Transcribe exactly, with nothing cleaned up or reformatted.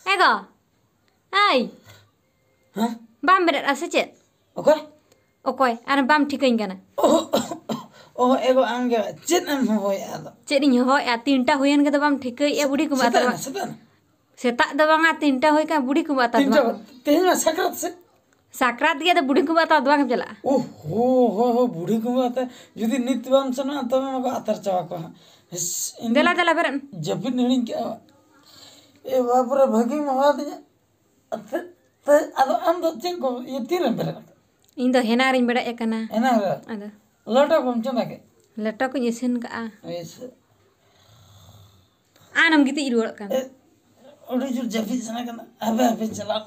ᱮ ᱜᱚ, ᱟᱭ᱾ ᱦᱮᱸ? ᱵᱟᱢ ᱵᱮᱨᱮᱫᱼᱟ ᱥᱮ ᱪᱮᱫ? ᱚᱠᱚᱭ? ᱚᱠᱚᱭ? ᱟᱨ ᱵᱟᱢ ᱴᱷᱤᱠᱟᱹᱧ ᱠᱟᱱᱟ᱾ ᱚ, ᱚ, ᱮ ᱜᱚ, ᱟᱢ ᱜᱮ ᱪᱮᱫ ᱮᱢ ᱦᱚᱦᱚᱭᱮᱫᱼᱟ ᱟᱫᱚ? ᱪᱮᱫ ᱤᱧ ᱦᱚᱦᱚᱭᱮᱫᱼᱟ? ᱛᱤᱱᱴᱟ ᱦᱩᱭᱮᱱ ᱜᱮ ᱫᱚ ᱵᱟᱢ ᱴᱷᱤᱠᱟᱹᱭᱮᱫᱼᱟ, ᱵᱩᱰᱷᱤ ᱠᱩᱢᱵᱟᱹ ᱟᱛᱟ ᱥᱮᱛᱟᱜ ᱵᱟᱝ? ᱮᱱᱟ, ᱥᱮᱛᱟᱜ ᱮᱱᱟ᱾ ᱥᱮᱛᱟᱜ ᱫᱚ ᱵᱟᱝᱟ, ᱛᱤᱱᱴᱟ ᱦᱩᱭ ᱠᱟᱱᱟ, ᱵᱩᱰᱷᱤ ᱠᱩᱢᱵᱟᱹ ᱟᱛᱟ ᱫᱚ ᱛᱤᱱᱴᱟ ᱵᱟᱝ? ᱵᱟᱝ? ᱛᱮᱦᱮᱧ ᱢᱟ ᱥᱟᱠᱨᱟᱛ ᱥᱮ? ᱥᱟᱠᱨᱟᱛ ᱜᱮ, ᱟᱫᱚ ᱵᱩᱰᱷᱤ ᱠᱩᱢᱵᱟᱹ ᱟᱛᱟ ᱫᱚ ᱵᱟᱝ ᱪᱟᱞᱟᱜᱼᱟ᱾ ᱳ ᱦᱳ, ᱦᱳ, ᱦᱳ, ᱵᱩᱰᱷᱤ ᱠᱩᱢᱵᱟᱹ ᱟᱛᱟ᱾ ᱡᱩᱫᱤ ᱱᱤᱛ ᱵᱟᱢ ᱥᱮᱱᱚᱜᱼᱟ, ᱛᱚᱵᱮ ᱢᱟᱠᱚ ᱟᱛᱟᱨ ᱪᱟᱵᱟ ᱠᱚᱣᱟ ᱦᱟᱸᱜ᱾ ᱤᱥ, ᱤᱧ ᱫᱮᱞᱟ, ᱫᱮᱞᱟ, ᱵᱮᱨᱮᱫ᱾ ᱡᱟᱹᱯᱤᱫ ᱦᱤᱲᱤᱧ ᱠᱟᱜᱼᱟ᱾ ᱮ ᱵᱟᱯᱨᱮ, ᱵᱷᱟᱹᱜᱤᱢ ᱦᱚᱦᱚ ᱟᱹᱫᱤᱧᱟ᱾ ᱛᱮ, ᱛᱮ, ᱟᱫᱚ ᱟᱢ ᱫᱚ ᱪᱮᱫ ᱠᱚ, ᱤᱭᱟᱹ, ᱛᱤᱨᱮᱢ ᱵᱮᱨᱮᱫ ᱟᱠᱟᱫᱟ? ᱤᱧ ᱫᱚ ᱦᱮᱱᱟ ᱨᱤᱧ ᱵᱮᱨᱮᱫ ᱟᱠᱟᱱᱟ᱾ ᱦᱮᱱᱟ ᱨᱮ? ᱟᱫᱚ? ᱞᱮᱴᱚ ᱠᱚᱢ ᱪᱚᱸᱫᱟ ᱠᱮᱫ? ᱞᱮᱴᱚ ᱠᱚᱧ ᱤᱥᱤᱱ ᱠᱟᱜᱼᱟ᱾ ᱤᱥ᱾ ᱟᱨᱮᱢ ᱜᱤᱛᱤᱡ ᱨᱩᱣᱟᱹᱲᱚᱜ ᱠᱟᱱ᱾ ᱮ, ᱟᱹᱰᱤ ᱡᱳᱨ ᱡᱟᱹᱯᱤᱫ ᱥᱟᱱᱟ ᱠᱟᱱᱟ᱾ ᱦᱟᱯᱮ, ᱦᱟᱯᱮ, ᱪᱟᱞᱟᱜ᱾